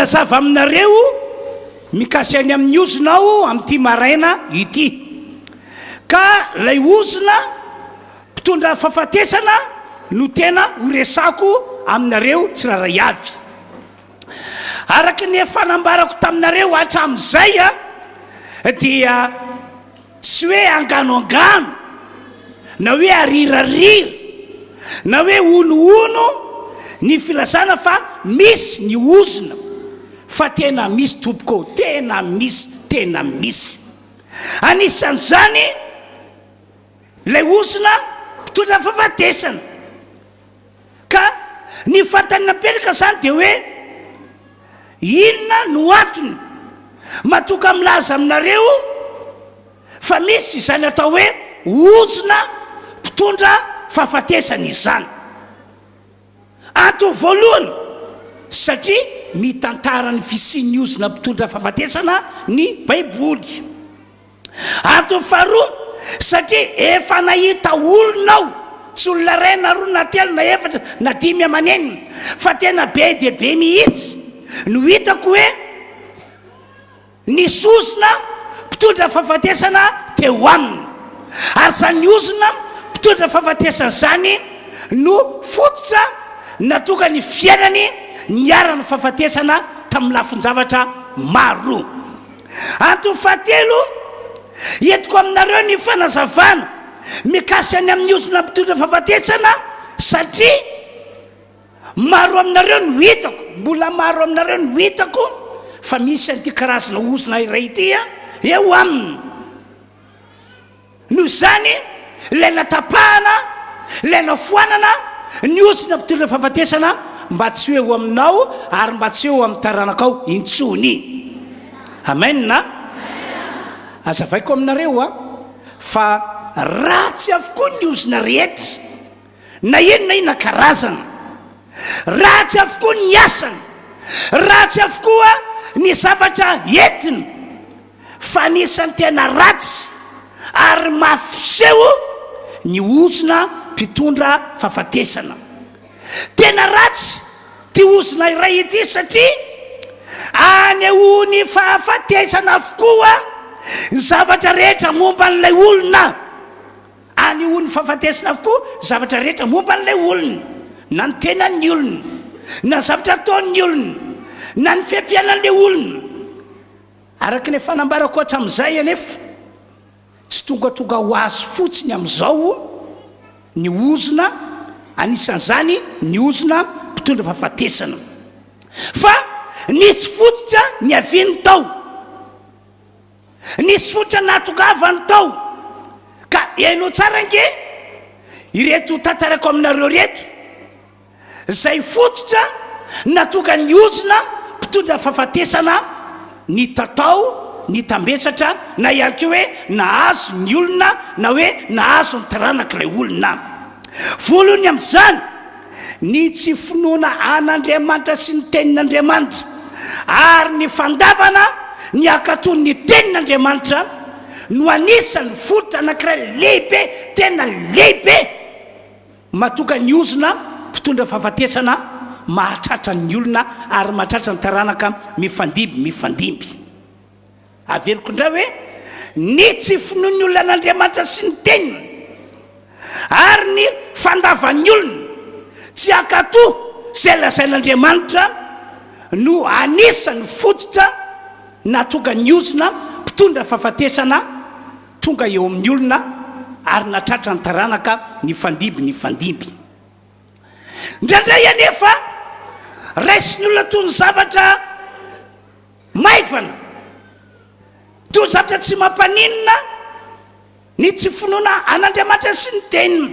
Hanazava aminareo mikasika ny amin'ny ozona aho amin'ity maraina ity. Ka ilay ozona mpitondra fahafatesana no tena horesako aminareo tsirairay avy. Araka ny efa nambarako taminareo hatramin'izay dia tsy hoe anganoangano na hoe arirarira na hoe honohono ny filazana fa misy ny ozona fa tena misy tompoko ô, tena misy, tena misy. Anisan'izany ilay ozona mpitondra fahafatesana. Ka ny fantany napetraka izany dia hoe inona no antony matoka milaza aminareo fa misy izany atao hoe ozona mpitondra fahafatesana izany. Antony voalohany, satria mitantara ny fisian'ny ozona mpitondra fahafatesana ny Baiboly. Antony faharoa, satria efa nahita olona aho, tsy olona iray na roa na telo na efatra na dimy aman'enina, fa tena be dia be mihitsy no hitako hoe nisy ozona mpitondra fahafatesana teo aminy. Ary izany ozona mpitondra fahafatesana izany no fototra nahatonga ny fiainany niharan'ny fahafatesana tamin'ny lafin-javatra maro. Antony fahatelo, entiko aminareo ny fanazavana mikasika ny amin'ny ozona mpitondra fahafatesana satria maro aminareo no hitako, mbola maro aminareo no hitako fa misy an'ity karazana ozona iray ity eo aminy. Noho izany, ilay natapahana, ilay nafoanana, ny ozona mpitondra fahafatesana mba tsy ho eo aminao ary mba tsy eo amin'ny taranakao intsony. Amen. Azavaiko aminareo a, fa ratsy avokoa ny ozona rehetra, na inona inona karazana. Ratsy avokoa ny asany, ratsy avokoa ny zavatra entiny. Fa anisan'ny tena ratsy ary mafy fiseho ny ozona mpitondra fahafatesana. Tena ratsy ity ozona iray ity satria anehoany fahafatesana avokoa ny zavatra rehetra momba an'ilay olona. Anehoany fahafatesana avokoa ny zavatra rehetra momba an'ilay olona, na ny tenan'ny olona, na ny zavatra ataon'ny olona, na ny fe-piainan'ilay olona. Araka ny efa nambarako hatramin'izay anefa, tsy tongatonga ho azy fotsiny amin'izao ny ozona, anisan'izany ny ozona mpitondra fahafatesana, fa nisy fototra niaviany tao, nisy fototra nahatongavany tao, ka henoy tsara ange ireto tantaraiko aminareo ireto. Izay fototra nahatonga ny ozona mpitondra fahafatesana nitatao, nitambesatra na ihany koa hoe nahazo ny olona na hoe nahazo ny taranak'ilay olona. Voalohany amin'izany, ny tsy finoana an'Andriamanitra sy ny Tenin'Andriamanitra ary ny fandavana ny hankatò ny Tenin'Andriamanitra no anisan'ny fototra anankiray lehibe, tena lehibe, Matoka ny ozona mpitondra fahafatesana mahatratra ny olona ary mahatratra ny taranaka mifandimby mifandimby. Averiko indray hoe, ny tsy finoan'ny olona an'Andriamanitra sy ny Teniny ary ny fandavan'ny olona tsy hankatò izay lazain'Andriamanitra no anisan'ny fototra nahatonga ny ozona mpitondra fahafatesana Tonga eo amin'ny olona ary natratra ny taranaka nifandimby nifandimby. Indraindray anefa, raisin'ny olona toy ny zavatra maivana, toy ny zavatra tsy mampaninona ny tsy finoana an'Andriamanitra sy ny Teniny,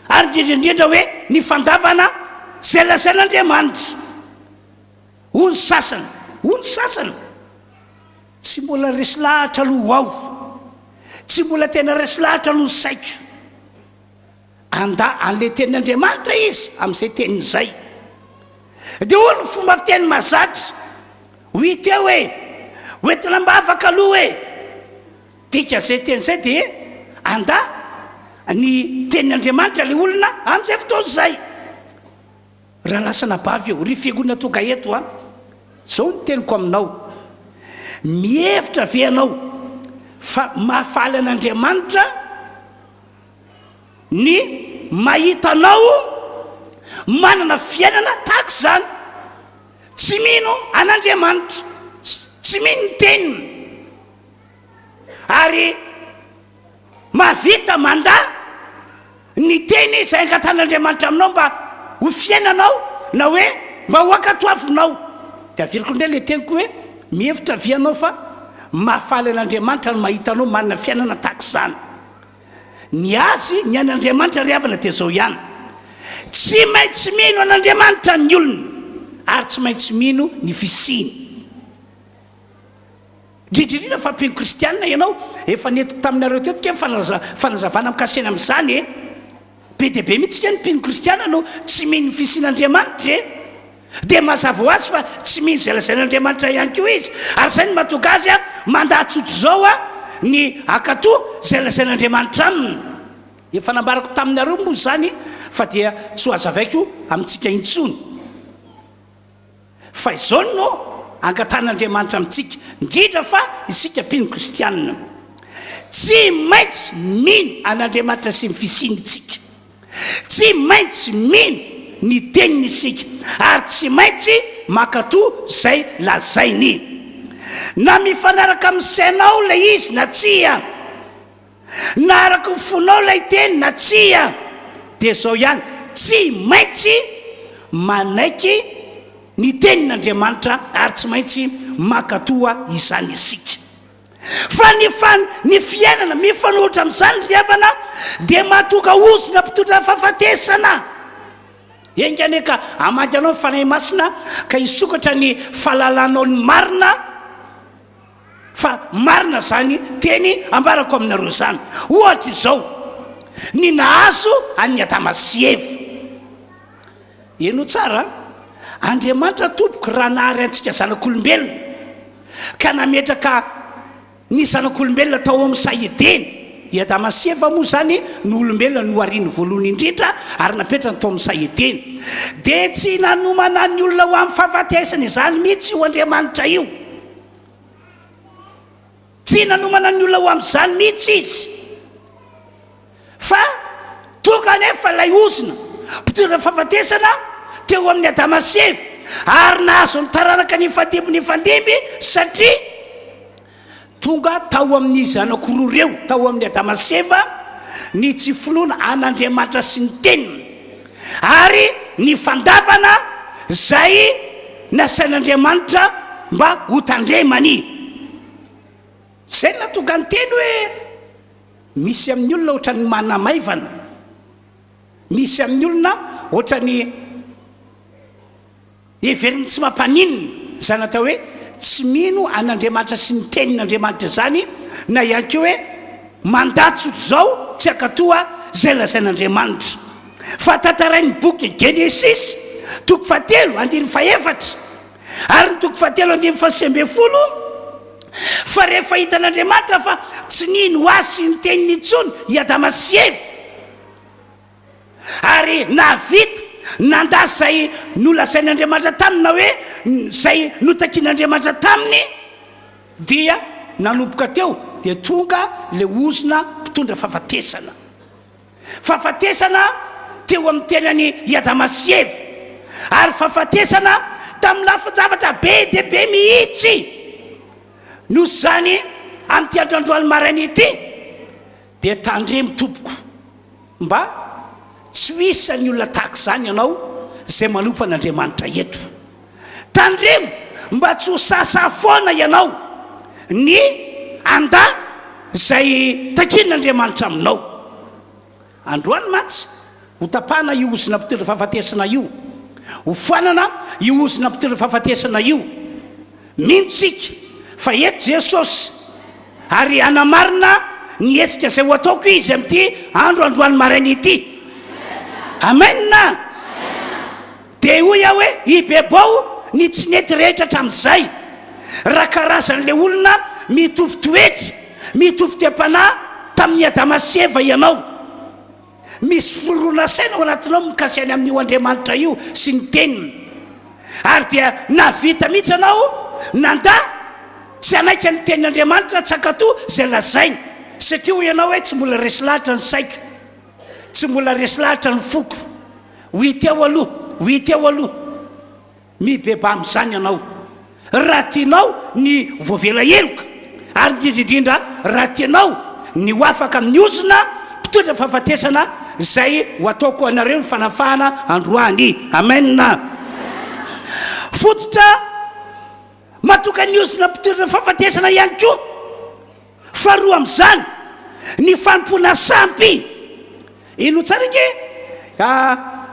ary indrindra indrindra hoe ny fandavana izay lazain'Andriamanitra. Hoy ny sasany, hoy ny sasany. Tsy mbola resy lahatra aloha aho. Tsy mbola tena resy lahatra aloha ny saiko. Handà an'ilay tenin'Andriamanitra izy amin'izay teniny izay. Dia hoy ny fomba fiteny mahazatra, ho hita eo e! Ho entina am-bavaka aloha e! Dikan'izay teny izay dia handà ny tenin'Andriamanitra ilay olona amin'izay fotoana izay. Rahalahy sy anabavy ô, ry fiangonana tonga eto a! Izao no teniko aminao, mihevitra ve ianao fa mahafaly an'Andriamanitra ny mahita anao manana fiainana tahaka izany? Tsy mino an'Andriamanitra, tsy mino ny teniny, ary mahavita mandà ny teny izay angatahan'Andriamanitra aminao mba ho fiainanao na hoe mba ho ankatoavinao. Dia averiko indray ilay teniko hoe, mihevitra ve ianao fa mahafaly an'Andriamanitra ny mahita anao manana fiainana tahaka izany? Ny azy, ny an'Andriamanitra ry havana dia izao ihany, tsy maintsy mino an'Andriamanitra ny olona ary tsy maintsy mino ny fisiany. Indrindra indrindra fa mpino kristianina ianao, efa nentiko taminareo teto kay ny fanazavana mikasika ny amin'izany e! Be dia be mihitsy kay ny mpino kristiana no tsy mino ny fisian'Andriamanitra e! Dia mazava ho azy fa tsy mino izay lazain'Andriamanitra ihany koa izy, ary izay no mahatonga azy mandà tsotr'izao ny hankatò izay lazain'Andriamanitra aminy. Efa nambarako taminareo moa izany fa dia tsy ho hazavaiko amintsika intsony. Fa izao no angatahan'Andriamanitra amintsika, indrindra fa isika mpino kristianina, Tsy maintsy mino an'Andriamanitra sy ny fisiany isika. Tsy maintsy mino ny teniny isika, ary tsy maintsy mankatò izay lazainy. Na mifanaraka amin'ny sainao ilay izy na tsia, Na araka ny fonao ilay teny na tsia dia izao ihany, tsy maintsy manaiky ny tenin'Andriamanitra ary tsy maintsy mankatoa izany isika. Fa ny fan ny fiainana mifanohitra amin'izany ry havana dia mahatonga ozona mpitondra fahafatesana. Enga anie ka hamangy anao ny Fanahy Masina ka hisokatra ny fahalalanao ny marina. Fa marina izany teny ambarako aminareo izany. Ohatra izao, ny nahazo an'i Adama sy Eva. Henoy tsara an! Andriamanitra tompoko raha nahary antsika zanak'olombelona ka nametraka ny zanak'olombelona tao amin'ny saha Edena, i Adama sy Eva moa izany no olombelona nohariny voalohany indrindra ary napetrany tao amin'ny saha Edena, dia tsy nanomana ny olona ho amin'ny fahafatesana izany mihitsy io Andriamanitra io. Tsy nanomana ny olona ho amin'izany mihitsy izy. Fa tonga anefa ilay ozona mpitondra fahafatesana teo amin'i Adama sy Eva, ary nahazo ny taranaka nifandimby nifandimby, satria tonga tao amin'izy anankiroa ireo, tao amin'i Adama sy Eva, ny tsy finoana an'Andriamanitra sy ny Teniny, ary ny fandavana izay nasain'Andriamanitra mba hotandremany. Izay no nahatonga ny teny hoe misy amin'ny olona ohatran'ny manamaivana, misy amin'ny olona ohatran'ny Heveriny tsy mampaninona izany atao hoe tsy mino an'Andriamanitra sy ny tenin'Andriamanitra izany, na ihany koa hoe mandà tsotr'izao tsy hankatoa izay lazain'Andriamanitra. Fa tantarain'ny boky Genesisy, toko fahatelo, andininy fahefatra, ary ny toko fahatelo, andininy fahasivy ambin'ny folo, fa rehefa hitan'Andriamanitra fa tsy nino Azy sy ny teniny intsony i Adama sy Eva, Ary nahavita nandà izay nolazain'Andriamanitra taminy na hoe izay notakian'Andriamanitra taminy, dia nanomboka teo dia tonga ilay ozona mpitondra fahafatesana. Fahafatesana teo amin'ny tenan'i i Adama sy Eva, ary fahafatesana tamin'ny lafin-javatra be dia be mihitsy. Noho izany, amin'ity andro androany maraina ity, Dia tandremo tompoko mba tsy ho isan'ny olona tahaka izany ianao izay manompo an'Andriamanitra eto. Tandremo mba tsy ho sahasaha foana ianao ny handà izay takian'Andriamanitra aminao. Androany mantsy hotapahana io ozona mpitondra fahafatesana io. Hofoanana io ozona mpitondra fahafatesana io. Mino tsika fa eto Jesosy ary hanamarina ny hetsika izay ho ataoko Izy amin'ity andro androany maraina ity. Amen! Dia hoy aho hoe, Ibebao ny tsy nety rehetra hatramin'izay. Raha karazan'ilay olona mitovy toetra, mitovy toe-panahy tamin'i Adama sy Eva ianao, misy fironana saina ao anatinao mikasika ny amin'io Andriamanitra io sy ny Teniny. Ary dia nahavita mihitsy ianao nandà tsy hanaiky ny tenin'Andriamanitra, tsy hankatò izay lazainy, satria hoy ianao hoe tsy mbola resy lahatra ny saiko, tsy mbola resy lahatra ny foko. Ho hita eo aloha, ho hita eo aloha. Mibebaha amin'izany ianao raha tianao ny ho voavela heloka, ary indrindra indrindra raha tianao ny ho afaka amin'ny ozona mpitondra fahafatesana izay ho ataoko anareo ny fanafahana androany. Amen. Fototra matoka ny ozona mpitondra fahafatesana ihany koa. Faharoa amin'izany, ny fanompoana sampy. Henoy tsara ange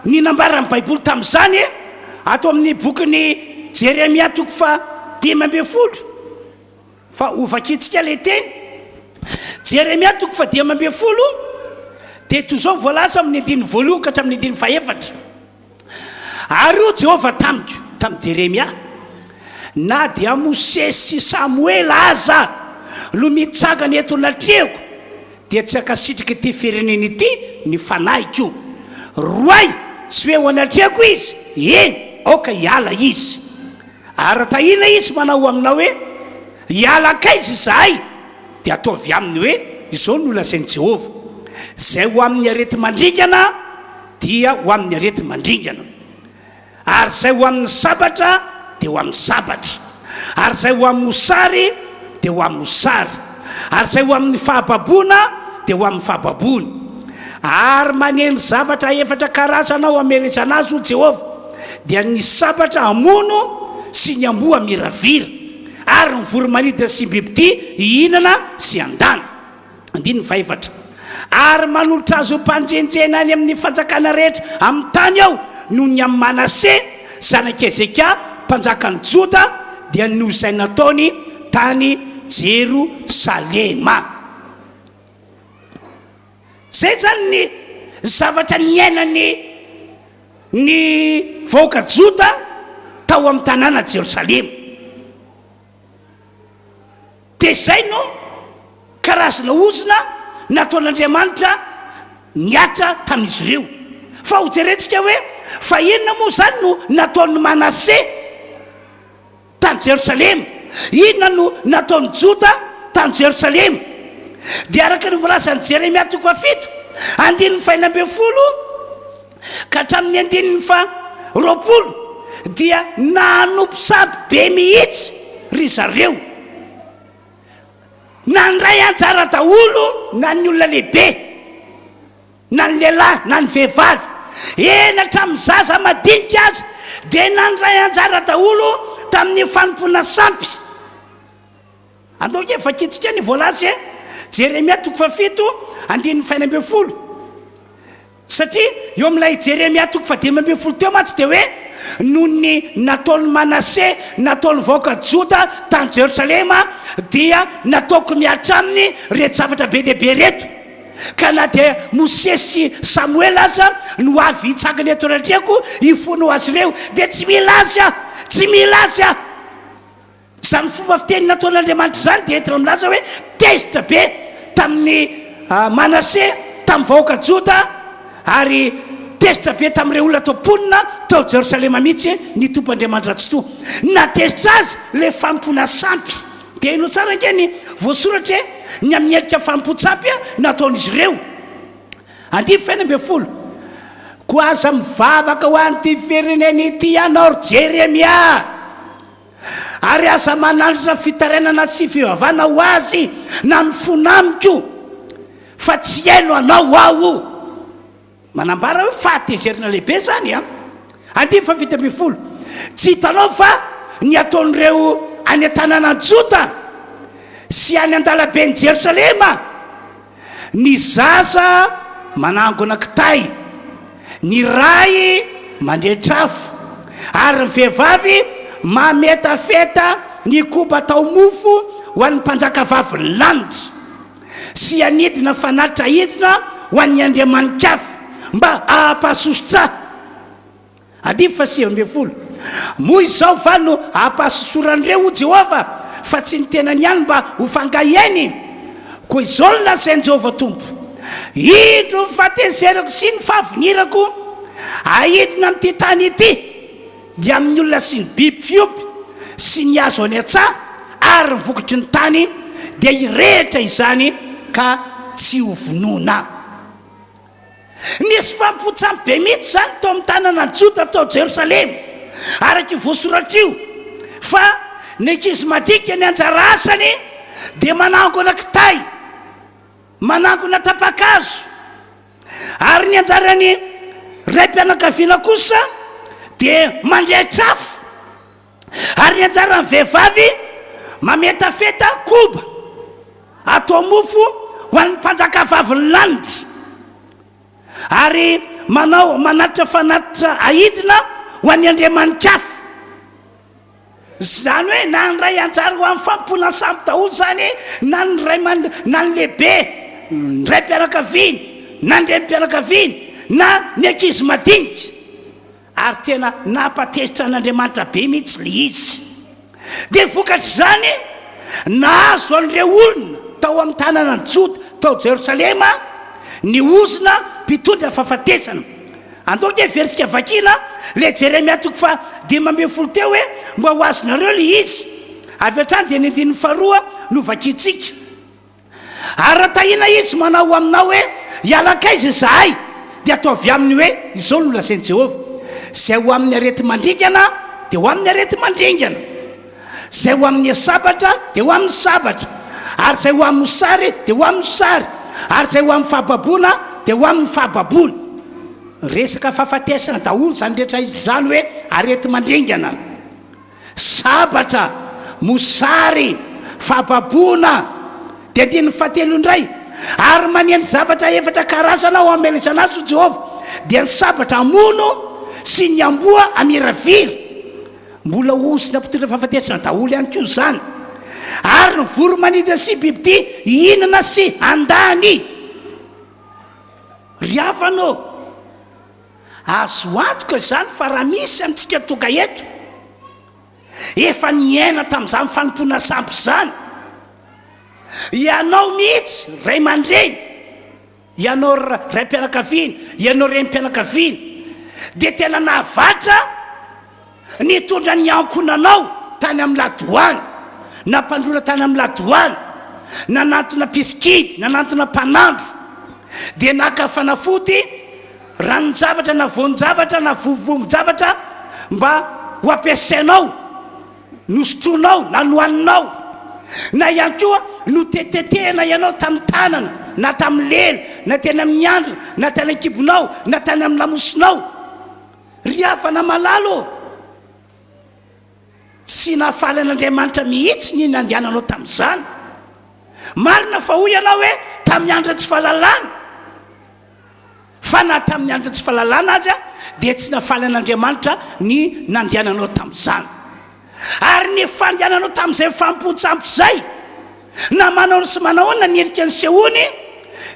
ny nambaran'ny Baiboly tamin'izany e, ato amin'ny bokin'i Jeremia toko faha-15, fa hovakintsika ilay teny. Jeremia toko faha-15 dia toy izao voalaza amin'ny andininy voalohany ka hatramin'ny andininy fahefatra. Ary hoy Jehovah tamiko, tamin'i Jeremia, Na dia Mosesy sy Samoela aza no mitsangana eto anatrehako, dia tsy hankasitraka ity firenena ity ny fanahiko. Roahy tsy ho eo anatrehako izy, eny, aoka hiala izy. Ary raha tahina izy manao aminao hoe, Hiala hankaiza izahay? Dia ataovy aminy hoe, Izao no lazain'i Jehovah, Izay ho amin'ny areti-mandringana dia ho amin'ny areti-mandringana, ary izay ho amin'ny sabatra dia ho amin'ny sabatra, ary izay ho amin'ny mosary dia ho amin'ny mosary, ary izay ho amin'ny fahababoana dia ho amin'ny fahababoana. Ary manendry zavatra efatra karazana aho hamelezana azy, hoy Jehovah, dia ny sabatra hamono sy ny amboa hamiravira, ary ny voro-manidina sy ny bibidia hihinana sy handany. Andininy fahefatra. Ary manolotra azy ho mpanjenjena any amin'ny fanjakana rehetra amin'ny tany aho, noho ny amin'i Manase, zanak'i Hezekia, mpanjakan'i Joda, dia noho izay nataony tany Jerosalema. Izay izany ny zavatra niainany ny vahoaka Joda tao amin'ny tanàna Jerosalema. Dia izay no karazana ozona nataon'Andriamanitra nihatra tamin'izy ireo. Fa hojerentsika hoe fa inona moa izany no nataon'i Manase tany Jerosalema? Inona no nataon'i Joda tany Jerosalema? Dia araka ny voalazan'i Jeremia toko fahafito, andininy fahenina ambin'ny folo ka hatramin'ny andininy faha 20 dia nanompo sampy be mihitsy ry zareo. Nandray anjara daholo na ny olona lehibe, na ny lehilahy, na ny vehivavy, eny hatramin'ny zaza madinika aza dia nandray anjara daholo tamin'ny fanompoana sampy. Andao ange vakintsika ny voalaza e, Jeremia toko fahafito andininy fahenina ambin'ny folo. Satria eo amin'ilay Jeremia toko faha-15 teo mantsy dia hoe, Noho ny nataon'i Manase, nataon'ny vahoaka Joda tany Jerosalema, dia nataoko mihatra aminy ireto zavatra be dia be ireto. Ka na dia Mosesy sy Samoela aza no avy hitsangana eto anatrehako hifona ho azy ireo, dia tsy mila azy aho, tsy mila azy aho. Izany fomba fiteny nataon'Andriamanitra izany dia entina milaza hoe tezitra be tamin'i Manase, tamin'ny vahoaka Joda, ary tezitra be tamin'ireo olona tao mponina tao Jerosalema mihitsy ny Tompo Andriamanitra Tsitoha. Nahatezitra azy ilay fanompoana sampy. Dia henoy tsara ange ny voasoratra e, ny amin'ny endrika fanompoan-tsampy nataon'izy ireo. Andininy faha-16, Koa aza mivavaka ho an'ity firenena ity ianao, ry Jeremia! Ary aza manandratra fitarainana sy fivavahana ho azy na mifona amiko, fa tsy hihaino anao aho. Manambara hoe fahatezerana lehibe izany an! Andininy faha-17, Tsy hitanao fa ny ataon'ireo any an-tanànan'i Joda sy any an-dalaben'i Jerosalema? Ny zaza manangona kitay, ny ray mandrehitra afo, ary ny vehivavy mametafeta ny koba atao mofo ho an'ny mpanjakavavin'ny lanitra, sy hanidina fanatitra hidina ho an'ny andriamani-kafa, mba hahampahasosotra. Andininy faha-19. Moa izao va no hampahasosoran'ireo, hoy Jehovah, fa tsy ny tenany ihany mba ho fangahiainy? Koa izao no lazain'i Jehovah Tompo, Indro ny fahatezerako sy ny fahavinirako haidina amin'ity tany ity. dia amin'ny olona sy ny biby fiompy sy ny hazo any an-tsaha ary ny vokatry ny tany, dia hirehitra izany ka tsy hovonoina. Nisy fanompoan-tsampy be mihitsy izany tao amin'ny tanànan'i Joda tao Jerosalema, araka io voasoratra io, fa ny ankizy madinika ny anjara asany dia manangona kitay, manangona tapa-kazo, ary ny anjaran'ny raim-pianakaviana kosa dia mandrehitra afo, ary ny anjaran'ny vehivavy mametafeta koba atao mofo ho an'ny mpanjakavavin'ny lanitra, ary manao manatitra fanatitra aidina ho an'ny andriamani-kafa. Izany hoe na ny ray anjara ho amin'ny fanompoana sampy daholo izany, na ny ray aman, na ny lehibe, ny raim-pianakaviana, na ny renim-pianakaviana, na ny ankizy madinika. Ary tena nampatezitra an'Andriamanitra be mihitsy ilay izy. Dia vokatr'izany, nahazo an'ireo olona tao amin'ny tanànan'i Joda tao Jerosalema ny ozona mpitondra fahafatesana. Andao ange heverintsika vakiana ilay Jeremia toko faha 15 teo hoe mba ho azonareo ilay izy. Avy hatrany dia ny andininy faharoa no vakintsika. Ary raha tahina izy manao aminao hoe, Hiala hankaiza izahay? Dia ataovy aminy hoe, Izao no lazain'i Jehovah, Izay ho amin'ny areti-mandringana dia ho amin'ny areti-mandringana, izay ho amin'ny sabatra dia ho amin'ny sabatra, ary izay ho amin'ny mosary dia ho amin'ny mosary, ary izay ho amin'ny fahababoana dia ho amin'ny fahababoana. Resaka fahafatesana daholo izany rehetra izany hoe areti-mandringana. Sabatra, mosary, fahababoana. Dia andininy fahatelo indray, Ary manendry zavatra efatra karazana ho hamelezana azy, hoy Jehovah, dia ny sabatra hamono sy ny amboa hamiravira. Mbola ozona mpitondra fahafatesana daholo ihany koa izany. Ary ny voro-manidina sy bibidia hihinana sy handany. Ry havana ô! Azo antoka izany fa raha misy amintsika tonga eto, efa niaina tamin'izany fanompoana sampy izany, ianao mihitsy ray aman-dreny, ianao raim-pianakaviana, ianao renim-pianakaviana, dia tena nahavatra Nitondra ny ankohonanao tany amin'ny ladoany, nampandroana tany amin'ny ladoany, nanantona mpisikidy, nanantona mpanandro, dia naka fanafody, ranon-javatra na voan-javatra na vovobovon-javatra mba ho ampiasainao, nosotroinao na nohaninao, na ihany koa notetetehina ianao tamin'ny tanana na tamin'ny lela na teny amin'ny andrina na tany an-kibonao na tany amin'ny lamosinao. Ry havana malala ô, tsy nahafaly an'Andriamanitra mihitsy ny nandehananao tamin'izany. Marina fa hoy ianao hoe, tamin'ny andro tsy fahalalana. Fa na tamin'ny andro tsy fahalalana aza, dia tsy nahafaly an'Andriamanitra ny nandehananao tamin'izany. Ary ny fandehananao tamin'izay fanompoan-tsampy izay, na manao sy manahoana ny endrika nisehoany,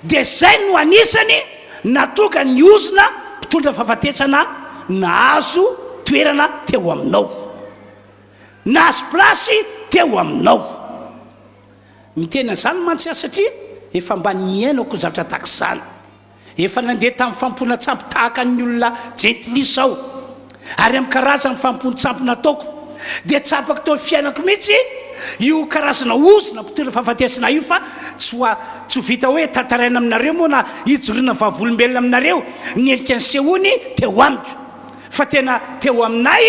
dia izay no anisany nahatonga ny ozona mpitondra fahafatesana nahazo toerana teo aminao. Nahazo plasy teo aminao. Miteny an'izany mantsy aho satria efa mba niainako zavatra tahaka izany. Efa nandeha tamin'ny fanompoana-tsampy tahaka ny olona jentilisa aho, ary amin'ny karazan'ny fanompoan-tsampy nataoko, dia tsapako teo amin'ny fiainako mihitsy io karazana ozona mpitondra fahafatesana io fa tsy ho tsy ho vita hoe tantaraina aminareo moa na ijoroana vavolombelona aminareo ny endrika nisehoany teo amiko, fa tena teo aminay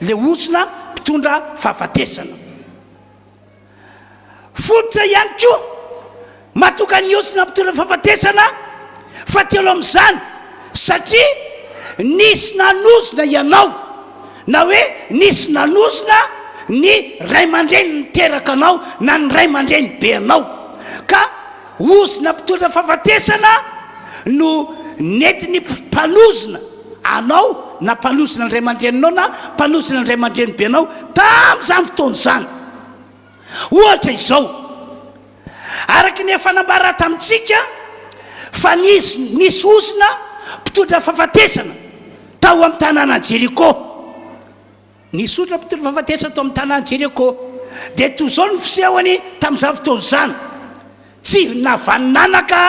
ilay ozona mpitondra fahafatesana. Fototra ihany koa mahatonga ny ozona mpitondra fahafatesana fahatelo amin'izany satria nisy nanozona ianao na hoe nisy nanozona ny ray aman-dreny niteraka anao na ny ray aman-dreny be anao ka ozona mpitondra fahafatesana no nentin'ny mpanozona anao na mpanozona ny ray aman-dreninao na mpanozona ny ray aman-dreny be anao tamin'izany fotoana izany. Ohatra izao, araka ny efa nambara tamintsika fa nisy nisy ozona mpitondra fahafatesana tao amin'ny tanànan'i Jeriko. Nisy ozona mpitondra fahafatesana tao amin'ny tanànan'i Jeriko. Dia toy izao ny fisehony tamin'izany fotoana izany, tsy navaninanaka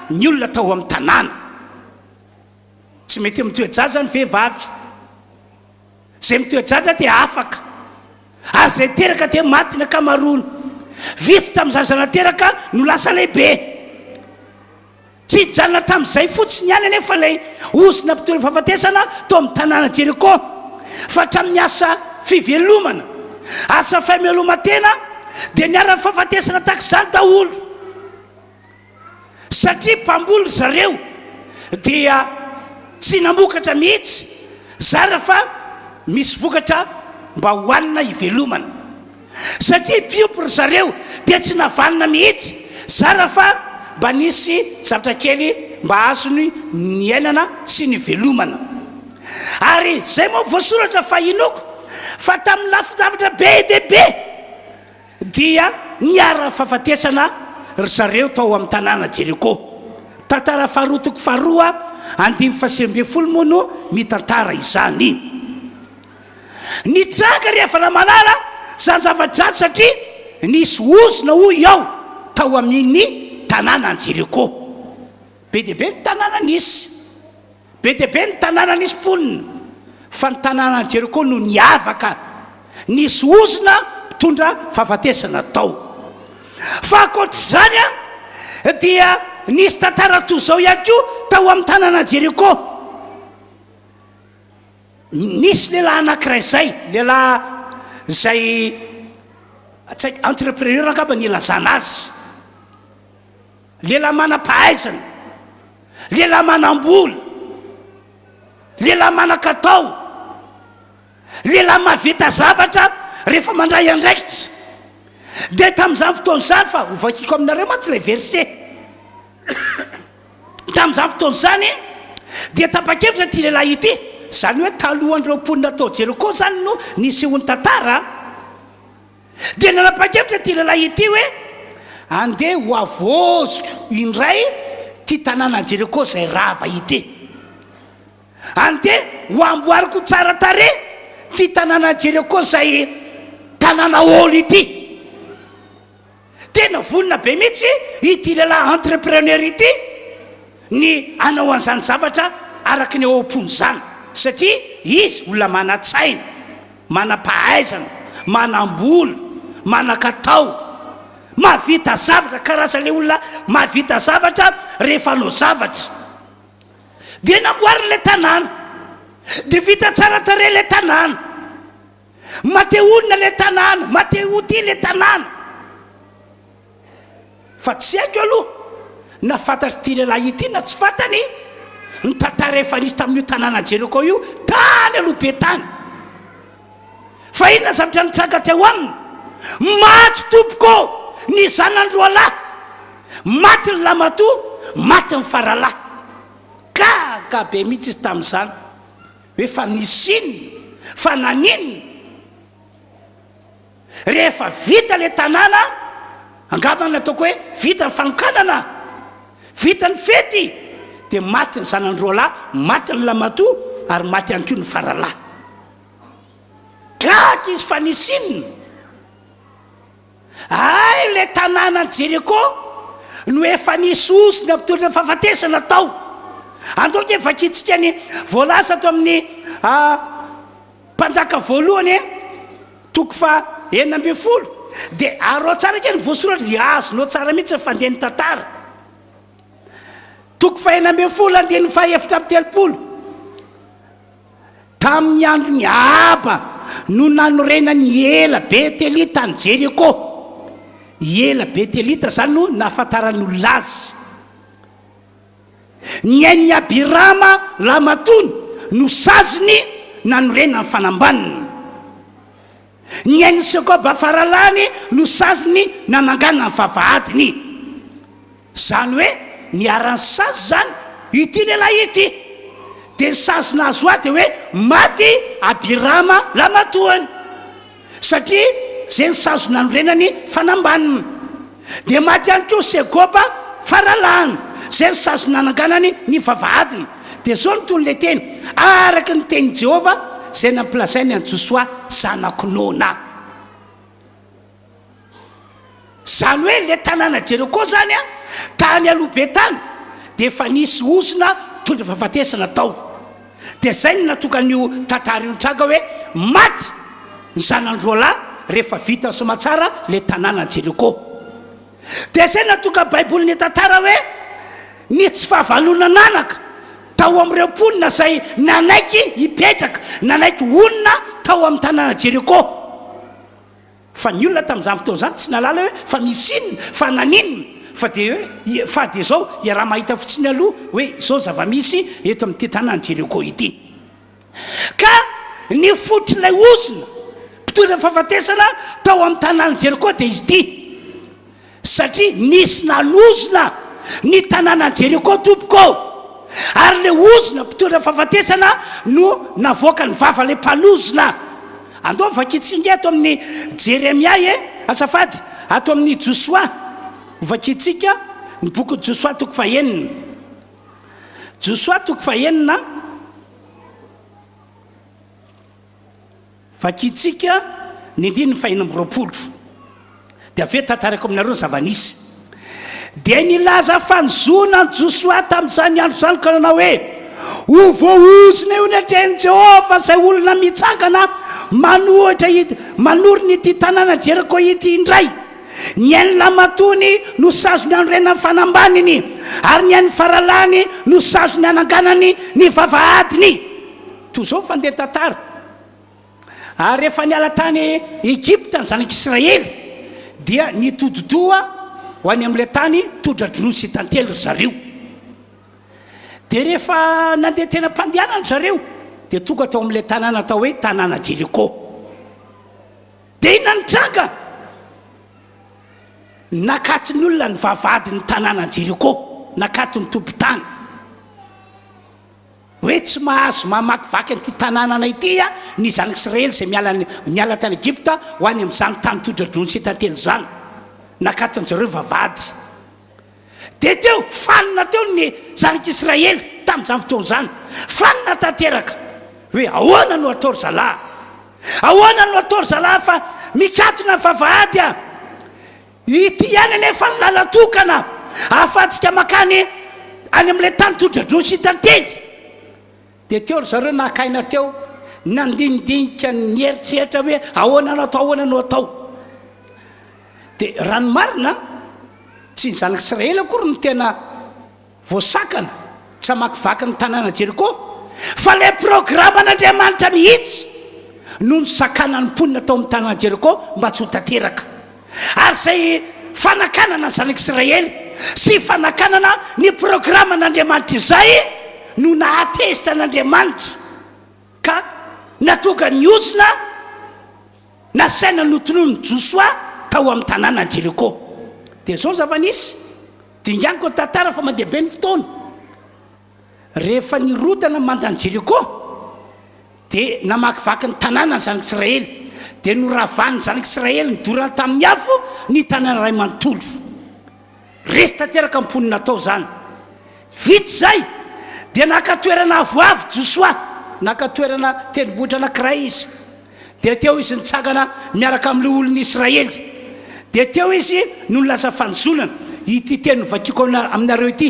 ny olona tao amin'ny tanàna. Tsy mety mitoe-jaza ny vehivavy. Izay mitoe-jaza dia afaka, ary izay teraka dia maty ny ankamaroany. Vitsy tamin'ny zaza nateraka no lasa lehibe. Tsy nijanona tamin'izay fotsiny ihany anefa ilay ozona mpitory fahafatesana tao amin'ny tanàna Jeriko, fa hatramin'ny asa fivelomana, asa fameloman-tena dia niharan'ny fahafatesana tahaka izany daholo. Satria mpamboly ry zareo dia tsy namokatra mihitsy, zara fa misy vokatra mba hohanina hivelomana. Satria mpiompy ry zareo dia tsy navanona mihitsy, zara fa mba nisy zavatra kely mba azony niainana sy nivelomana. Ary izay moa voasoratra fa inoako fa tamin'ny lafin-javatra be dia be dia niharan'ny fahafatesana ry zareo tao amin'ny tanàna Jeriko. Tantara faharoa toko faharoa andininy fahasivy ambin'ny folo moa no mitantara izany. Nitranga ry havana malala izany zava-dratsy satria nisy ozona hoy aho tao amin'iny tanànan'i Jeriko. Be dia be ny tanàna nisy. Be dia be ny tanàna nisy mponina, fa ny tanànan'i Jeriko no niavaka. Nisy ozona mpitondra fahafatesana tao. Fa ankoatr'izany dia nisy tantara toy izao ihany koa tao amin'ny tanànan'i Jeriko. Nisy lehilahy anankiray izay, lehilahy izay tsy haiko, entrepreneur angamba ny ilazana azy. Lehilahy manam-pahaizana, lehilahy manam-bola, lehilahy manan-katao, lehilahy mahavita zavatra rehefa mandray andraikitra. Dia tamin'izany fotoana izany, fa hovakiko aminareo mantsy ilay verset. Tamin'izany fotoana izany dia tapa-kevitra ity lehilahy ity, izany hoe talohan'ireo mponina tao Jeriko izany no nisehoan'ny tantara, dia nanapa-kevitra ity lehilahy ity hoe, Andeha hohavaoziko indray ity tanànan'i Jeriko izay rava ity. Andeha hoamboariko tsara tarehy ity tanànan'i Jeriko izay tanàna haolo ity. Tena vonona be mihitsy ity lehilahy entrepreneur ity ny hanao an'izany zavatra araka ny ao am-pony izany satria izy olona manan-tsaina, manam-pahaizana, manam-bola, manan-katao, mahavita zavatra, karazan'ilay olona mahavita zavatra rehefa hanao zavatra. Dia namboariny ilay tanàna, dia vita tsara tarehy ilay tanàna. Mateonina ilay tanàna, Mateoty ilay tanàna. Fa tsy haiko aloha na fantatr'ity lehilahy ity na tsy fantany ny tantara efa nisy tamin'io tanàna Jeriko io tany aloha be tany. Fa inona ny zavatra nitranga teo aminy? Maty tompoko ny zanany roalahy, maty ny lamatoa, maty ny faralahy. Gaga be mihitsy izy tamin'izany. Hoe fa nisy inona? Fa naninona? Rehefa vita ilay tanàna, angamba ny ataoko hoe vita ny fanokanana, vita ny fety, dia maty ny zanany roalahy, maty ny lamatoa, ary maty ihany koa ny faralahy. Gaga izy fa nisy inona? Hay ilay tanànan'i Jeriko no efa nisy ozona mpitondra fahafatesana tao. Andao ange vakintsika ny voalaza ato amin'ny Mpanjaka voalohany toko faha 16. Dia arao tsara ange ny voasoratra dia azonao tsara mihitsy ny fandehan'ny tantara. Toko faha 16 andininy faha 34. Tamin'ny andron'i Ahaba no nanorenan'i Hiela Betelita an'i Jeriko. Hiela Betelita izany no nahafantaran'ny olona azy. Ny ain'i Abirama lahimatoany no saziny nanorenany fanambanina. Ny ain'i Sekoba faralahiny no saziny nananganany vavahadiny. Izany hoe niharan'ny sazy izany ity lehilahy ity. Dia ny sazy nahazo azy dia hoe maty Abirama lamatoany. Satria izay ny sazy nanorenany fanambanina. Dia maty ihany koa Segoba faralahiny. Izay ny sazy nananganany ny vavahadiny. Dia izao no tohin'ilay teny, araka ny tenin'i Jehovah izay nampilazainy an'i Josoa zanak'i Nona. Izany hoe ilay tanàna Jeriko izany an, tany aloha be tany dia efa nisy ozona mitondra fahafatesana tao. Dia izay no nahatonga an'io tantara io nitranga hoe maty ny zanany roalahy rehefa vita soamatsara ilay tanànan'i Jeriko. Dia izay nahatonga Baiboly nitantara hoe ny tsy fahavalonan'anaka tao amin'ireo mponina izay nanaiky hipetraka, nanaiky honina tao amin'ny tanàna Jeriko. Fa ny olona tamin'izany fotoana izany tsy nahalala hoe fa misy inona, fa naninona, fa dia hoe fa dia izao iaraha-mahita fotsiny aloha hoe izao ny zava-misy eto amin'ity tanàn'i Jeriko ity. Ka ny fototr'ilay ozona mpitondra fahafatesana tao amin'ny tanàn'i Jeriko dia izy ity, satria nisy nanozona ny tanànan'i Jeriko tompoko ô, ary ilay ozona mpitondra fahafatesana no navoakan'ny vavan'ilay mpanozona. Andao vakintsika ato amin'ny Jeremia e, azafady, ato amin'ny Josoa, hovakintsika ny bokin'i Josoa toko fahenina. Josoa toko fahenina, vakintsika ny andininy faha-26. Dia avy eo tantaraiko aminareo ny zava-nisy. Dia nilaza fanozona an'i Josoa tamin'izany andro izany ka nanao hoe, Ho voaozona eo anatrehan'i Jehovah izay olona mitsangana manohitra manorina ity tanàna Jeriko ity indray. Ny ain'ny lahimatoany no sazony hanorenany fanambaniny, ary ny ain'ny faralahiny no sazony hananganany ny vavahadiny. Toy izao ny fandeha tantara. Ary rehefa niala tany Egypta ny zanak'Israely, dia nitodi-doha ho any amin'ilay tany todra-dronono sy tantely ry zareo. Dia rehefa nandeha teny am-pandehanana ry zareo, dia tonga tao amin'ilay tanàna atao hoe tanàna Jeriko. Dia inona no nitranga? Nakaton'ny olona ny vavahadin'ny tanànan'i Jeriko, nakaton'ny tompon-tany. Hoe tsy mahazo mamakivaky an'ity tanànana ity ny zanak'Israely izay miala niala tany Egypta ho any amin'izany tany todra-dronono sy tantely izany. Nakaton-dry zareo vavahady. Dia teo, fanina teo ny zanak'Israely tamin'izany fotoana izany. Fanina tanteraka. Hoe ahoana no atao ry zalahy? Ahoana no atao ry zalahy fa mikatona ny vavahady a? Ity ihany anefa ny lalan-tokana ahafahantsika mankany any amin'ilay tany todra-dronono sy tantely. Dia teo ry zareo naka aina teo, nandinidinika, nieritreritra hoe ahoana no atao, ahoana no atao. Dia raha ny marina, tsy ny zanak'Israely akory no tena voasakana tsy hamakivaky ny tanàna Jeriko, fa ilay programan'Andriamanitra mihitsy no nisakanan'ny mponina tao amin'ny tanàna Jeriko mba tsy ho tanteraka. Ary izay fanakanana ny zanak'Israely sy fanakanana ny programan'Andriamanitra izay no nahatezitra an'Andriamanitra ka nahatonga ny ozona Nasaina notononin'i Josoa tao amin'ny tanànan'i Jeriko. Dia izao ny zava-nisy, dinganiko ny tantara fa mandeha be ny fotoana. Rehefa nirodana ny mandan'i Jeriko, dia namakivaky ny tanàna ny zanak'Israely. Dia noravan'ny zanak'Israely nodorana tamin'ny afo ny tanàna iray manontolo. Resy tanteraka ny mponina tao izany. Vita izay, dia naka toerana avoavo Josoa. Naka toerana tendrombohitra anankiray izy. Dia teo izy nitsangana miaraka amin'ireo olon'ny Israely. Dia teo izy no nilaza fanozonana. Ity teny novakiako aminareo ity.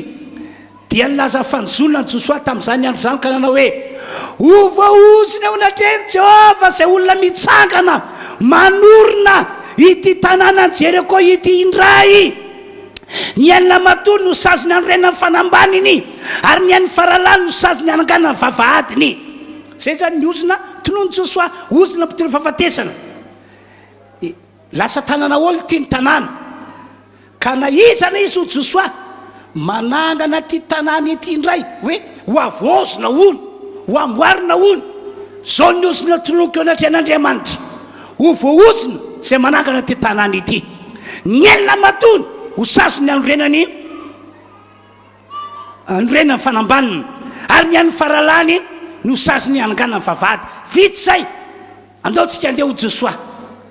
Dia nilaza fanozonana Josoa tamin'izany andro izany ka nanao hoe, Ho voaozona eo anatrehan'i Jehovah izay olona mitsangana manorina ity tanànan'i Jeriko ity indray. Ny ain'ny lamatoa no saziny hanorenany fanambaniny, ary ny ain'ny faralahy no saziny hananganany vavahadiny. Izay izany ny ozona tonon'i Josoa, ozona mpitondra fahafatesana. Lasa tanàna aoly ity ny tanàna. Ka na iza na iza hoy Josoa, manangana ity tanàna ity indray, hoe ho havaozina hono, ho amboarina hono. Izao ny ozona tononiko eo anatrehan'Andriamanitra, ho voaozona izay manangana ity tanàna ity. Ny enina matoany ho sazon'ny hanorenany hanorenany fanambanina, ary ny an'ny faralahiny no sazony hananganany vavahady. Vita izay. Andao tsika andeha ho Josoa.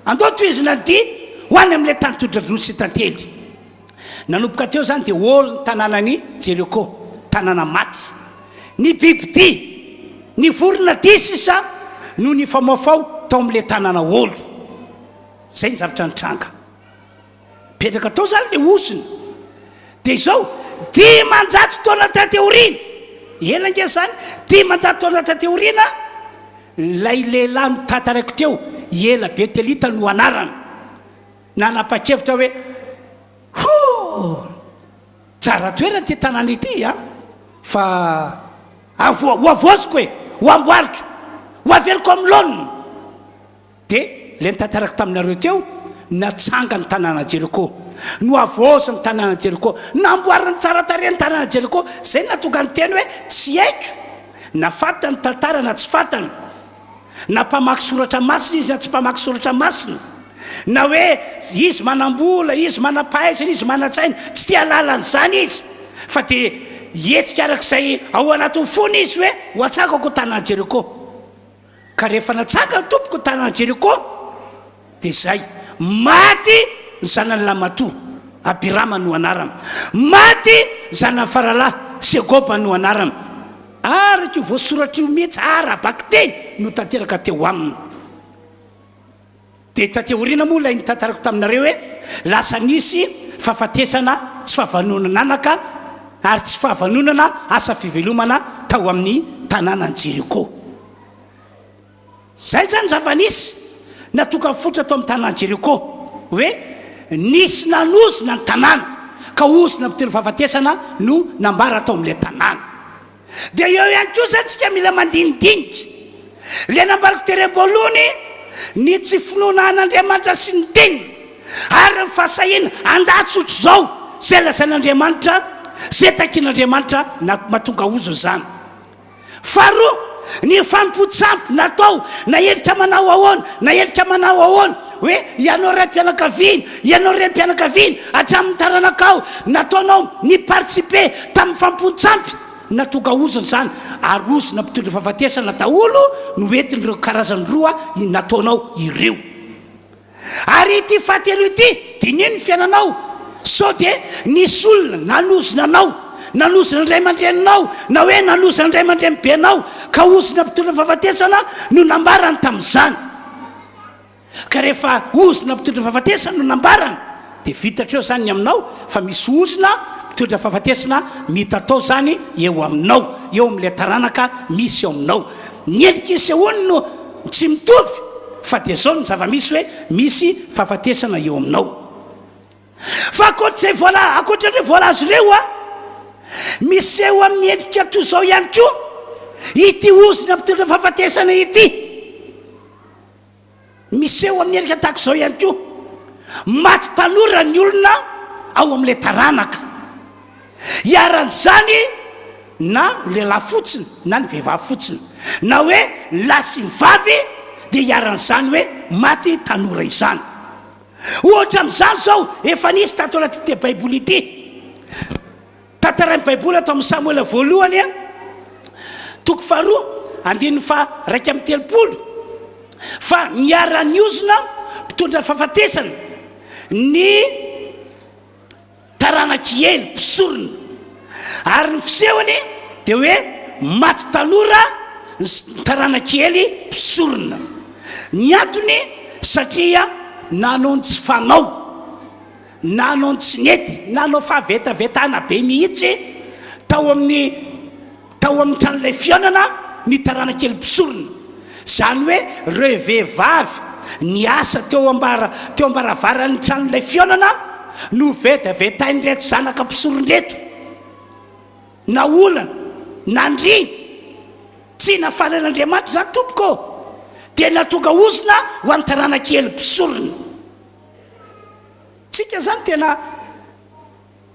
Andao tohizina ny dia ho any amin'ilay tany todra-dronono sy tantely. Nanomboka teo izany dia holy ny tanànan'i Jeriko, tanàna maty. Ny bibidia, ny vorona dia sisa no nifamaofao tao amin'ilay tanàna holy. Izay ny zavatra nitranga. Mipetraka tao izany ilay ozona. Dia izao, 500 taona taty aoriana, ela ange izany, 500 taona taty aoriana, Ilay lehilahy notantaraiko teo, i Ela Betelita no anarany, nanapa-kevitra hoe, Hoo! Tsara toerana ity tanàna ity an! Fa avo, ho havaoziko e! Ho amboariko! Ho averiko amin'ny laoniny! Dia ilay notantarako taminareo teo, natsangany ny tanàna Jeriko, nohavaoziny ny tanàna Jeriko, namboariny tsara tarehy ny tanàna Jeriko, izay no nahatonga ny teny hoe tsy haiko na fantany ny tantara na tsy fantany, na mpamaky soratra masina izy na tsy mpamaky soratra masina, na hoe izy manam-bola, izy manam-pahaizana, izy manan-tsaina, tsy te hahalala an'izany izy, fa dia hihetsika araka izay ao anatin'ny fony izy hoe ho atsangako ny tanàna Jeriko. Ka rehefa natsangany tompoko ny tanàna Jeriko dia izay, maty ny zanany lahimatoa, Abirama no anarany, maty ny zanany faralahy, Segoba no anarany. Araka io voasoratra io mihitsy, ara-bakiteny no tanteraka teo aminy. Dia taty aoriana moa ilay nitantarako taminareo hoe lasa nisy fahafatesana tsy fahavanonana anaka ary tsy fahavanonana asa fivelomana tao amin'ny tanànan'i Jeriko. Izay izany zava-nisy natokan'ny fototra tao amin'ny tanàn'i Jeriko hoe nisy nanozona ny tanàna ka ozona mpitondra fahafatesana no nambara tao amin'ilay tanàna. Dia eo ihany koa izany tsika mila mandinidinika. Ilay nambarako tery am-boalohany, ny tsy finoana an'Andriamanitra sy ny teniny, ary ny fahasahiana handà tsotr'izao izay lazain'Andriamanitra, izay takian'Andriamanitra na mahatonga ozona izany. Faharoa, ny fanompoan-tsampy natao na endrika manao ahoana na endrika manao ahoana, hoe ianao raim-pianakaviana, ianao renim-pianakaviana, hatramin'ny taranakao, nataonao ni-participer tamin'ny fanompoan-tsampy, nahatonga ozona izany, ary ozona mpitondra fahafatesana daholo no entin'ireo karazany roa nataonao ireo. Ary ity fahatelo ity, diniho ny fiainanao, sao dia nisy olona nanozona anao, nanozona ny ray aman-dreninao, na hoe nanozona ny ray aman-drenibenao, ka ozona mpitondra fahafatesana no nambarany tamin'izany. Ka rehefa ozona mpitondra fahafatesana no nambarany, dia vita hatreo izany ny aminao, fa misy ozona mpitondra fahafatesana mitatao izany eo aminao, eo amin'ilay taranaka misy eo aminao. Ny endrika isehoany no tsy mitovy fa dia izao ny zava-misy hoe misy fahafatesana eo aminao. Fa ankoatr'izay voala, ankoatran'ireo voalaza ireo a, miseho amin'ny endrika toy izao ihany koa ity ozona mpitondra fahafatesana ity. Miseho amin'ny endrika tahaka izao ihany koa, maty tanora ny olona ao amin'ilay taranaka. Iharan'izany na ny lehilahy fotsiny na ny vehivavy fotsiny, na hoe ny lahy sy ny vavy dia iharan'izany hoe maty tanora izany. Ohatra amin'izany izao, efa nisy tato anatin'ity Baiboly ity. Tantarain'ny Baiboly ato amin'ny Samoela voalohany, toko faharoa, andininy faha-31, fa niara-niozona mpitondra fahafatesana ny taranak'i Ely mpisorona, ary ny fisehony dia hoe maty tanora ny taranak'i Ely mpisorona. Ny antony satria nanao ny tsy fanao. Nanao ny tsy nety, nanao fahavetavetana be mihitsy tao amin'ny tao amin'ny tranolay fihaonana ny taranak'Ely mpisorona. Izany hoe ireo vehivavy niasa teo ambara teo am-baravaran'ny tranolay fihaonana no vetavetain'ireto zanaka mpisorona ireto. Naolana, nandriana, tsy nafaly an'Andriamanitra izany tompoko ô! Dia nahatonga ozona ho an'ny taranak'i Ely mpisorona. Tsika zany tena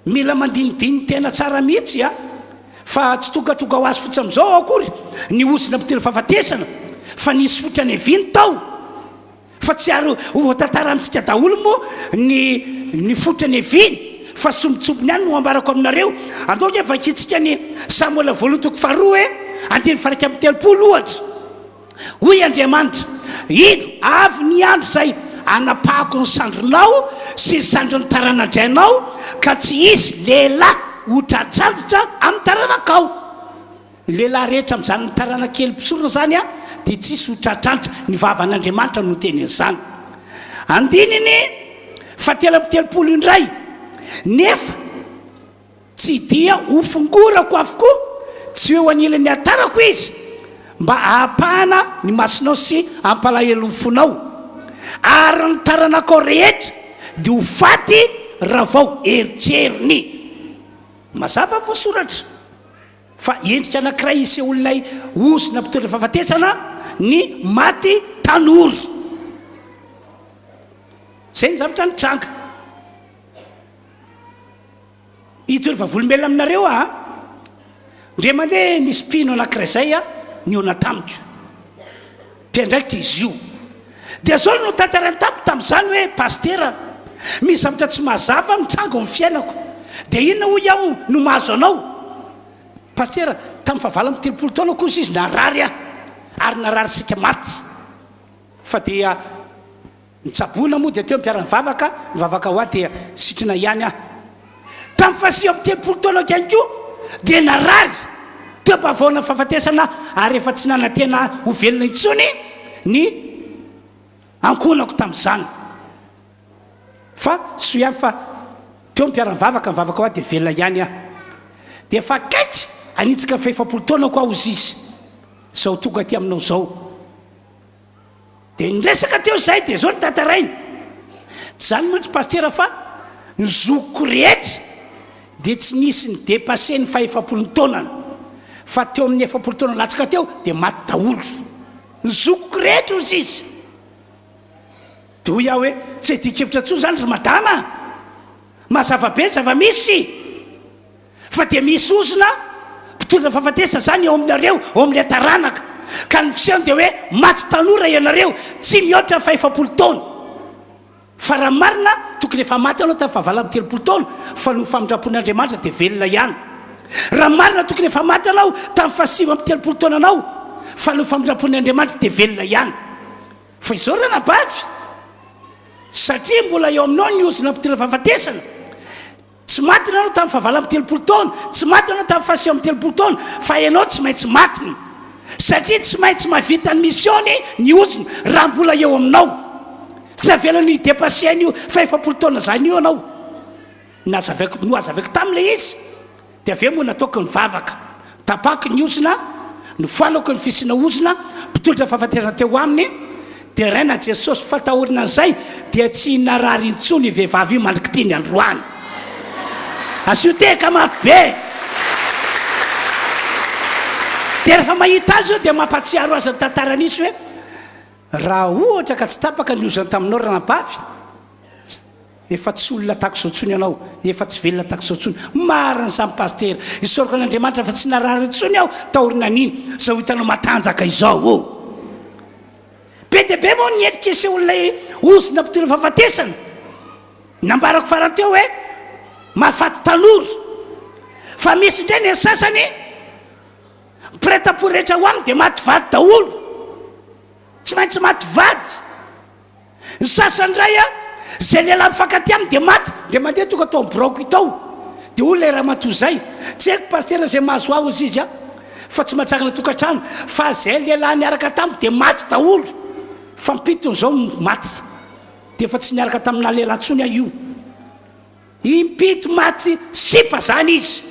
mila mandinidiny tena tsara mihitsy a! Fa tsy tongatonga ho azy fotsiny amizao akory ny ozona mpitondra fahafatesana fa nisy fotrany avy tao fa tsy ary ho voatantara amintsika daholo moa ny ny fotrany aviny fa sombintsombiny ihany no ambarako aminareo. Andao ange vakintsika ny Samoela voalohany toko faharoa e andininy faha 31 ohatra. Hoy Andriamanitra, Indro, avy ny andro izay hanapahako ny sandrinao sy ny sandrin'ny tarana-drainao, ka tsy hisy lehilahy ho tratranjitra amin'ny taranakao. Ny lehilahy rehetra amin'izany taranak'Ely mpisorona izany dia tsy hisy ho tratranjitra. Ny vavan'Andriamanitra no niteny an'izany. Andininy fahatelo amby 30 indray, Nefa. Tsy dia ho fongorako avokoa tsy ho eo anilan'ny alitarako izy, Mba hahapahana ny masonao sy hampalahelo ny fonao, ary ny taranakao rehetra dia ho faty raha vao eritreriny. Mazava ny voasoratra fa endrika anankiray isehoan'ilay ozona mpitondra fahafatesana ny maty tanora. Izay ny zavatra nitranga. Hitory vavolombelona aminareo aho. Indray mandeha nisy mpino anankiray izay nihaona tamiko. Mpiandraikitra izy io. Dia izao no notantarainy tamiko tamin'izany hoe, Pasitera, misy zavatra tsy mazava mitranga ao amin'ny fiainako. Dia inona hoy aho no mahazo anao? Pasitera, tamin'ny fahavalo amby 30 taonako hozy izy narary aho, ary narary saika maty. Fa dia Nitsaboana moa dia teo mpiara-nivavaka, nivavaka ho ahy dia sitrana ihany aho. Tamin'ny faha-39 taonako ihany koa dia narary teo am-pahavaona fahafatesana ary efa tsy nanantena ahy ho velona intsony ny ankohonako tamin'izany. Fa soa ihany fa teo mpiara-nivavaka, nivavaka ho ahy dia velona ihany aho. Dia efa akaiky hanitsaka ny fahefapolo taonako aho hozy izy, izao tonga aty aminao izao. Dia niresaka teo izahay dia izao no tantarainy, tsy izany mantsy Pasitera fa ny zokiko rehetra dia tsy nisy ni-depasser ny fahefapolo taonany fa teo amin'ny 40 taona latsaka teo dia maty daholo ny zokiko rehetra hozy izy. Dia hoy aho hoe tsy hiadian-kevitra intsony izany ry madama a! Mazava be ny zava-misy! Fa dia misy ozona mpitondra fahafatesana izany eo aminareo, ao amin'ilay taranaka. Ka ny fisehony dia hoe maty tanora ianareo, tsy mihoatra ny fahefapolo taona. Fa raha marina, tokony efa maty ianao tamin'ny fahavalo amby 30 taona, fa noho ny famindram-pon'Andriamanitra dia velona ihany. Raha marina, tokony efa maty ianao tamin'ny fahasivy amby 30 taonanao, fa noho ny famindram-pon'Andriamanitra dia velona ihany. Fa izao ranabavy, satria mbola eo aminao ny ozona mpitondra fahafatesana, Tsy maty ianao tamin'ny fahavalo amby 30 taona, tsy maty ianao tamin'ny fahasivy amby 30 taona, fa ianao tsy maintsy matiny. Satria tsy maintsy mahavita ny mission-ny ny ozona raha mbola eo aminao. Tsy avelany hi-depasser an'io fahefapolo taona izany io ianao. Nazavaiko, nohazavaiko taminy ilay izy. Dia avy eo moa nataoko ny vavaka. Tapako ny ozona, nofoanako ny fisiana ozona, mpitondra fahafatesana teo aminy, deraina Jesosy fa taorinan'izay dia tsy narary intsony io vehivavy io mandrak'ity ny androany. Asio tehaka mafy be! Dia rehefa mahita azy eo dia mampahatsiaro azy ny tantara nisy hoe raha ohatra ka tsy tapaka ny ozona taminao ranabavy, Efa tsy olona tahaka izao intsony ianao, efa tsy velona tahaka izao intsony. Marina izany Pasitera. Isaorako an'Andriamanitra fa tsy narary intsony aho taorinan'iny, izao hitanao matanjaka izao o. Be dia be moa ny endrika isehon'ilay ozona mpitondra fahafatesana. Nambarako farany teo hoe mahafaty tanora. Fa misy indray ny sasany mpiray tampo rehetra ho aminy dia maty vady daholo. Tsy maintsy maty vady. Ny sasany indray a, izay lehilahy mifankatia aminy dia maty, dia mandeha tonga tao amin'ny biraoko tao, dia hoy ilay ramatoa izay, tsy haiko pasitera izay mahazo ahy hozy izy a, fa tsy mahatsangana tokantrano, fa izay lehilahy niaraka tamiko dia maty daholo, fa am-pitony izao no maty, dia efa tsy niaraka tamina lehilahy intsony aho io. Impito maty sipa zany izy.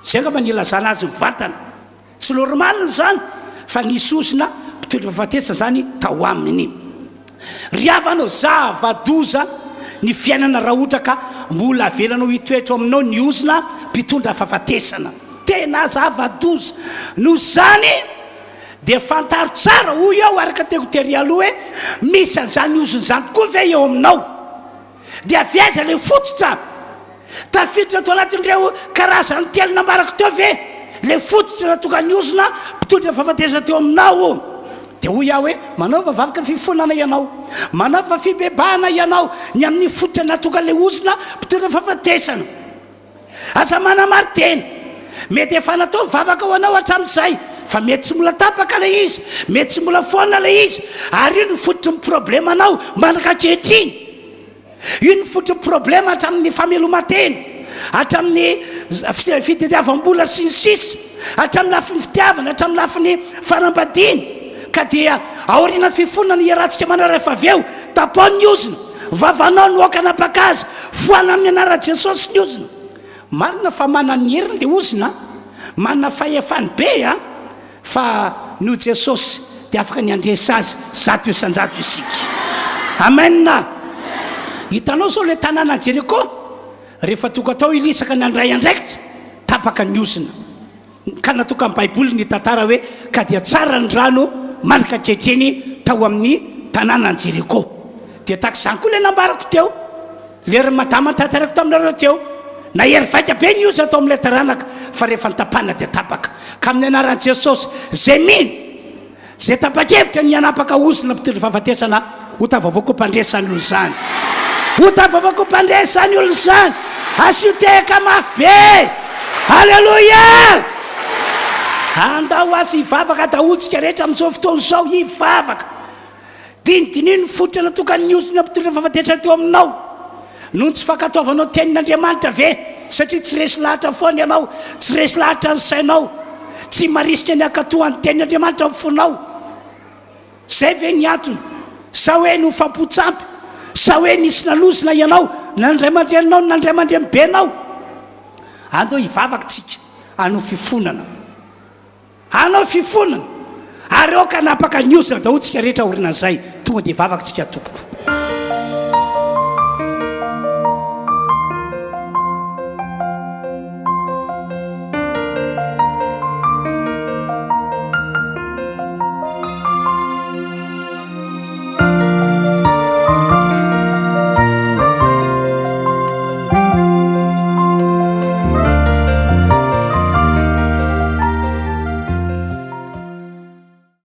Zay angamba ny ilazana azy mivantana. Tsy normal izany fa nisy ozona mpitondra fahafatesana zany tao aminy. Ry havana ô, zava-doza ny fiainana raha ohatra ka mbola avelanao hitoetra ao aminao ny ozona mpitondra fahafatesana. Tena zava-doza. Noho izany dia fantaro tsara, hoy aho araka teko tery aloha hoe misy an'izany ozona izany tokoa ve eo aminao? Dia avy aiza ilay fototra? Tafiditra tao anatin'ireo karazany telo nambarako teo ve ilay fototra nahatonga ny ozona mpitondra fahafatesana teo aminao? Dia hoy aho hoe, Manaova vavaka fifonana ianao, manaova fibebahana ianao ny amin'ny fototra nahatonga ilay ozona mpitondra fahafatesana. Aza manamari-tena. Mety efa natao ny vavaka ho anao hatramin'izay, fa mety tsy mbola tapaka ilay izy, mety tsy mbola foana ilay izy, ary io no fototry ny problemanao mandraka ankehitriny. Io no fototry ny problema hatramin'ny fameloman-tena, hatramin'ny fitadiavam-bola sy ny sisa, hatramin'ny lafiny fitiavana, hatramin'ny lafiny fanambadiana. Ka dia aorian'ny fifonana iarahantsika manao rehefa avy eo, tapaho ny ozona. Vavanao no aoka hanapaka azy. Foanano amin'ny anaran'i Jesosy ny ozona. Marina fa manana ny heriny le ozona, manana fahefany be a! Fa noho Jesosy dia afaka ny handresy azy 100% isika. Amen! Hitanao izao ilay tanàna Jeriko? Rehefa tonga tao Elisa ka nandray andraikitra, tapaka ny ozona. Ka natokan'ny Baiboly ny tantara hoe ka dia tsara ny rano malaka ankehitriny tao amin'ny tanànan'i Jeriko. Dia tahaka izany koa ilay nambarako teo. Le ry madama notantaraiko taminareo teo, nahery vaika be ny ozona tao amin'ilay taranaka, fa rehefa notapahina dia tapaka. Ka amin'ny anaran'i Jesosy, izay mino, izay tapa-kevitra ny hanapaka ozona mpitondra fahafatesana, ho tafavoaka ho mpandresy izany olona izany. Ho tafavoaka ho mpandresy izany olona izany. Asio tehaka mafy be! Aleloia! Andao azy hivavaka daholo tsika rehetra amin'izao fotoana izao, hivavaka. Dinidiniho ny fototra natokan'ny ozona mpitondra fahafatesana teo aminao. Noho ny tsy fankatoavanao tenin'Andriamanitra ve? Satria tsy resy lahatra foana ianao, tsy resy lahatra ny sainao, tsy marisika ny hankatoa ny tenin'Andriamanitra ny fonao. Izay ve ny antony? Sa hoe noho fampotsampy? Sa hoe nisy nalozona ianao, na ny ray aman-dreninao na ny ray aman-drenibenao? Andao hivavaka isika hanao fifonana. Hanao fifonana ary aoka hanapaka ny ozona daholo tsika rehetra aorinan'izay. Tonga dia hivavaka tsika tompoko.